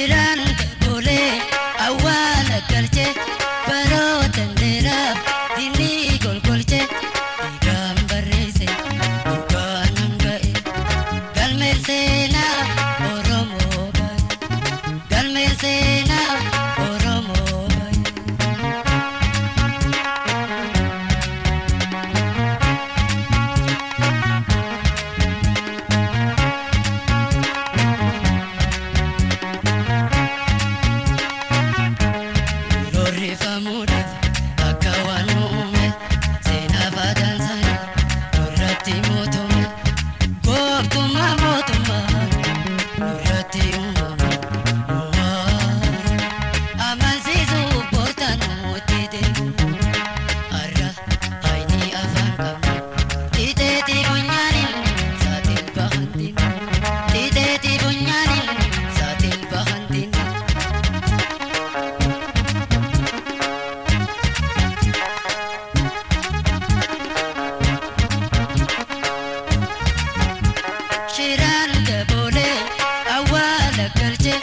Shiraan bulee awwaala galchee baroota dheeraaf diinni golgolchee dhiigaan barreesse dhugaan hanga'e galmeen seenaa Oromoo baay'ee galmeen seenaa Oromoo baay'ee. Rorrifamuudhaaf akka waan uume seenaa fatansaanii nurratti mootummaa gooftummaa mootummaa nurratti uumama amansiisuu boortaan nutti deemu har'a hayni afaan qabna xiixeetii funyaaniin saatiin bahantiin xiixeetii funyaaniin saatiin bahantiin. Shiraan daboolee awwaala galchee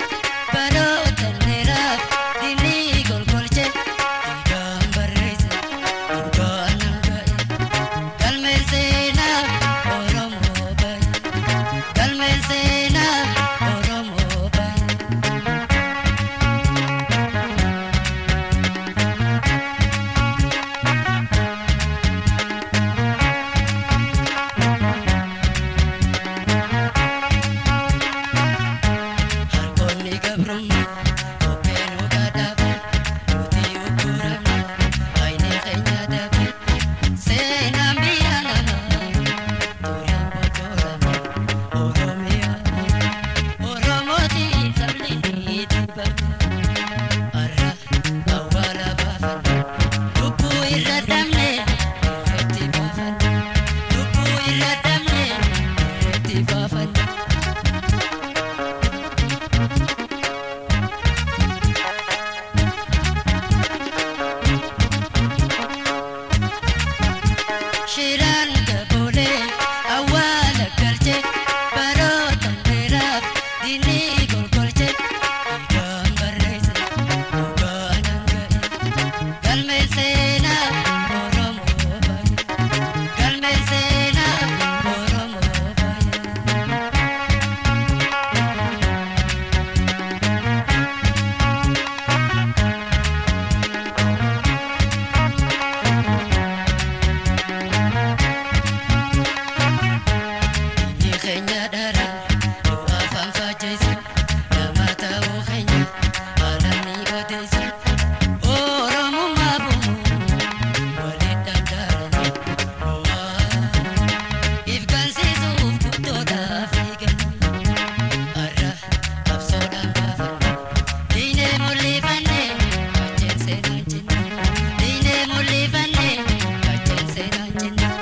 baroota dheeraaf diinni golgolchee dhiigaan barreesse dhugaan hanga'e galmeen seenaa Oromoo baay'ee galmeen seenaa Oromoo baay'ee. Harkoonni gabrummaa kopheen ugadhaaf nuti ugguramne ayni keenya dabe seenaan biyya namaa tureen bocorame Oromiyaa Oromootiin sabni ni dibame har'a awwaala baafanne lubbuu irra dhabne irratti baafanne lubbuu irra dhabne irratti baafanne. Shiraan daboolee awwaala galchee baroota dheeraaf diinni golgolchee dhiigaan barreesse dhugaan hanga'e galmeen seenaa Oromoo baay'ee galmeen seenaa Oromoo baay'ee. Inni keenya dharaan nu afaan faajjeessu nama ta'uu keenya haala ni odeessu Oromummaa bu'u waliin danda'anii nuwaa ifkaansiisuuf guddoodhaaf eegan har'a qabsoodhaan baafanne diinee mul'ifanne kacheen seenaan cinna diinee mul'ifanne kacheen seenaan cinna.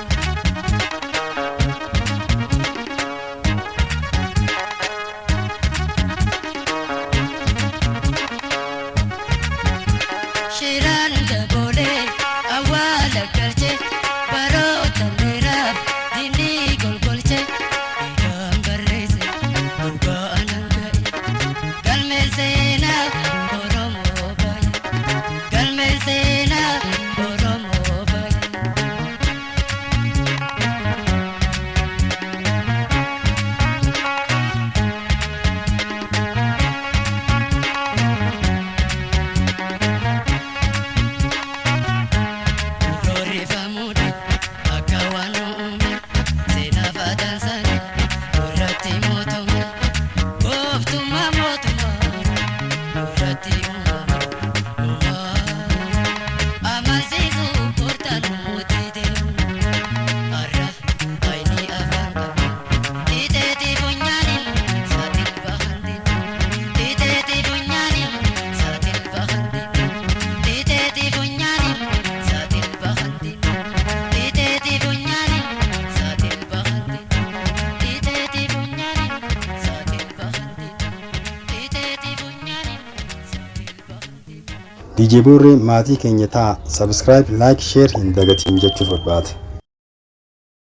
Shiraan daboolee awwaala galchee baroota dheeraaf diinni golgolchee dhiigaan barreesse dhugaan hanga'e galmeen seenaa Oromoo baay'ee galmeen seenaa Oromoo baay'ee. Rorrifamuudhaaf akka waan uume seenaa fatansaanii nurratti mootummaa gooftummaa mootummaa nurratti uumama nuwaa amansiisuu boortaan nuti deemu har'a ayni afaan qabna xiixeetii funyaaniin saatiin bahantiin xiixeetii funyaaniin saatiin bahantiin xiixeetii funyaaniin saatiin bahantiin xiixeetii funyaaniin saatiin bahantiin xiixeetii funyaaniin saatiin bahantiin xiixeetii funyaaniin saatiin bahantiin. DJ Boorree maatii keenya ta'a. Subscribe, like, share hin dagatiin jechuu barbaada.